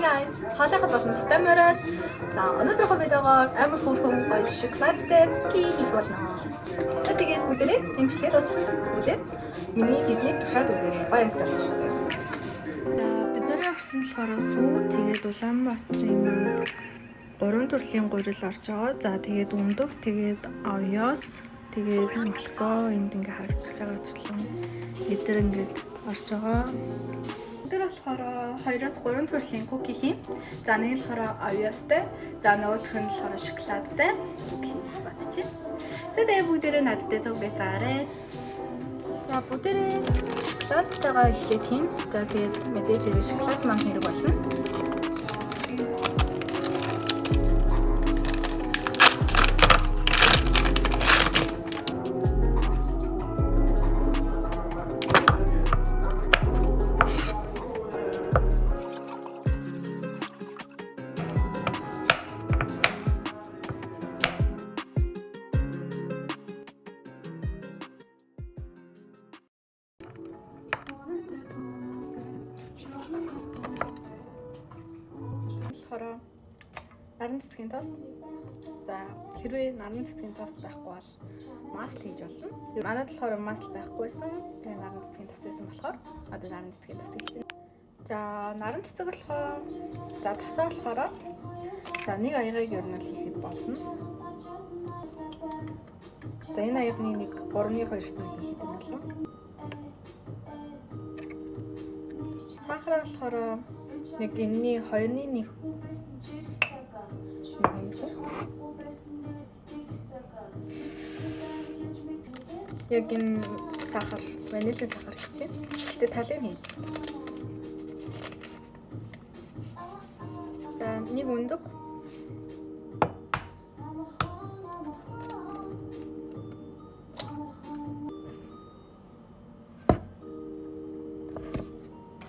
Guys. Хоолойхоо болон тавтай морил. За, өнөөдрийнхөө видеогоор амар хөөрхөн гоё шоколадтай cookie хийх болно. За, тэгээд бүгдээрээ энэ бичлэгээ дуусгах үзээд миний хийснийг туршаад үзээрэй. Гоё юмстай болчихсон. За, бид нарын орсон болохоор сүү, тэгээд Улаанбаатарын маань гурван төрлийн гурил орж байгаа. За, тэгээд өндөг, тэгээд овёос, тэгээд малко энд ингээ харагдчихж байгаачлан эдгээр ингээд орж байгаа. Тэр болохоор 2-оос 3 төрлийн cookie хийн. За, нэг нь болохоор овёостай, за нөгөөх нь болохоор шоколадтай cookie хийж бодчих. За, тэгээд бүгдээрээ надтай цуг байцаарай. За, бүгдээрээ шоколадтайгаа эхлээд хийн. За, тэгээд мэдээж хэрэг шоколад маань хэрэг болно. Тэгэхээр наран цэцгийн тос. За, хэрвээ наран цэцгийн тос байхгүй бол масл хийж болно. Манайд болохоор масл байхгүйсэн. Тэгээ наран цэцгийн тос байсан болохоор одоо наран цэцгийн тос хийж байна. За, наран цэцэг болохоор за тосоо болохоор за нэг аягыг ер нь л хийхэд болно. За, энэ аягны нэг 3-2-т нь хийхэд юм болов. Сахар болохоор нэг энэний 2-ны 1 юм лээ. Яг энэ сахар, ванилийн сахар гэж байна. Гэтэ талыг хий. За, нэг өндөг.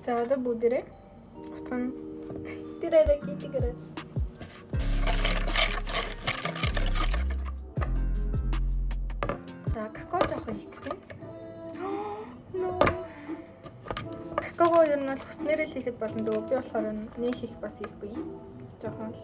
За, одоо бүгдээрээ утган тэрээрээ китигэрээ. За, какао жоохон хийх гэж байна. No. Какаого ер нь бол хүснээрээ л хийхэд болно дөө. Би болохоор нэг хийх бас хийхгүй. Жоохон л.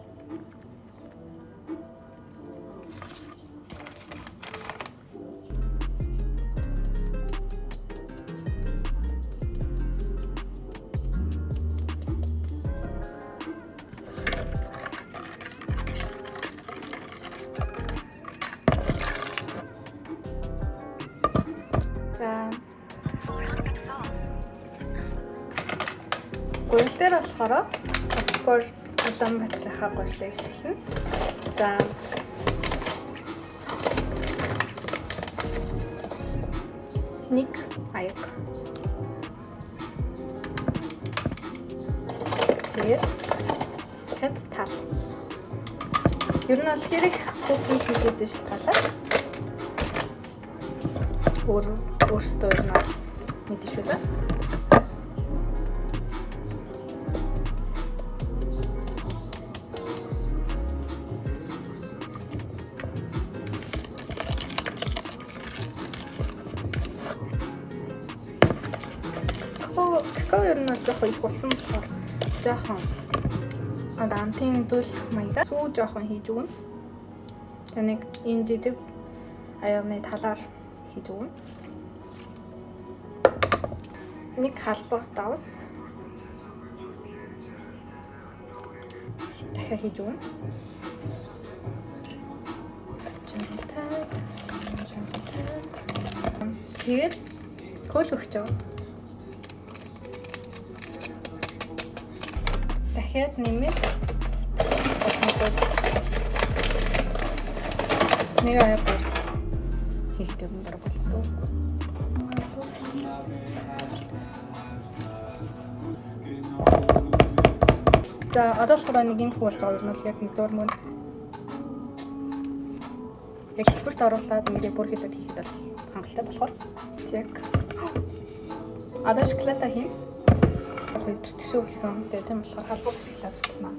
За. Гурил дээр болохоор of course Улаанбаатарынхаа гурилыг ашиглана. За. Нэг аяг. Тэгээд хэд тал. Ер нь бол хэрэг cookie хийхээс шалтгаалаад өөр өөрсдөө ер нь мэдэн шүү дээ. Какао ер нь бол жоохон их болсон болохоор жоохон одоо амтын зөөлөх маягаар сүү жоохон хийж өгнө. Тэгээ нэг энэ жижиг аягны талаар хийж өгнө. Нэг халбаг давс дахиад хийж өгнө. Тэгээд хөл өгч байгаа. Дахиад нэмээд нэг аяг гурил хийх юм баг болтоо. За, одоо болохоор нэг юм болж байгаа юм бол яг нэг зур мөн. Яг хэлбэрт оруулаад ингээд бүр хилээд хийхэд бол хангалттай болохоор яг одоо шоколад хийн. Яг хэвччихсэн болсон. Тэгээ тийм болохоор халбаг шоколад утна.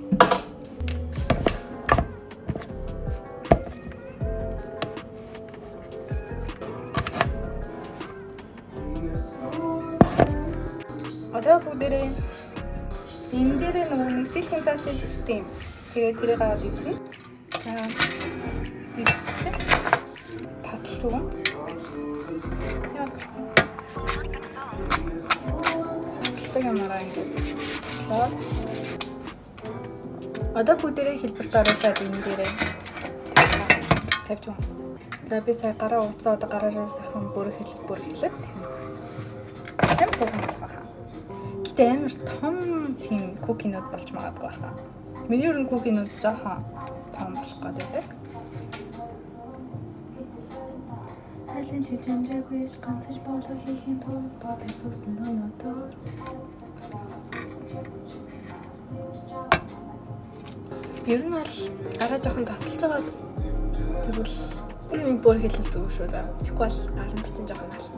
Одоо бүгдээрээ Энэ дээр нөгөө нэг силикон цаас идчихдэг юм. Тэгээд тэрийг аваад ивснэ. За дивсчихлээ. Тасалж өгнө. Яг. Тасалдаг юмараа ингээд таслаа. Одоо бүгдээрээ хэлбэрт оруулаад энэ дээрээ тавьж өгнө. За би сая гараа уцаа одоо гараараа сайхан бүрхэлээд амар гоо болох байхаа. Гэтэ амар том тийм кукинууд болж магадгүй байхаа. Миний ер нь кукинууд жоохон том болох гээд байдаг. Хайлын чи жинжээгүй ганцаж болоо хийхин тулд бод асуусан өнөөдөр. Ер нь бол гараа жоохон тасалж байгаад тэгвэл бүр хэлэл зүг шүү дээ. Тэгэхгүй бол гаранд чинь жоохон алт.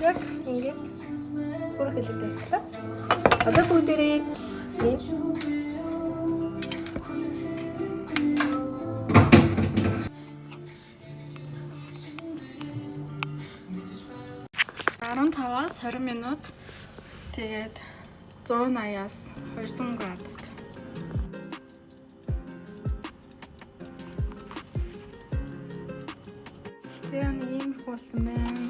Яг ингээд бүр хэлээд тавьчлаа. Одоо бүгдээрээ ийм 15-аас 20 минут тэгээд 180-аас 200 градуст. За нэг ийм болсон байна.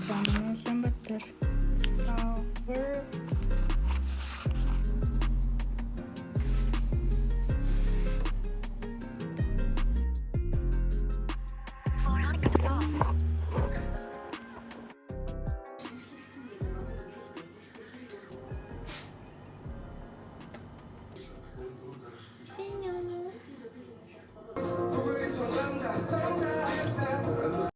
Улаанбаатар sour.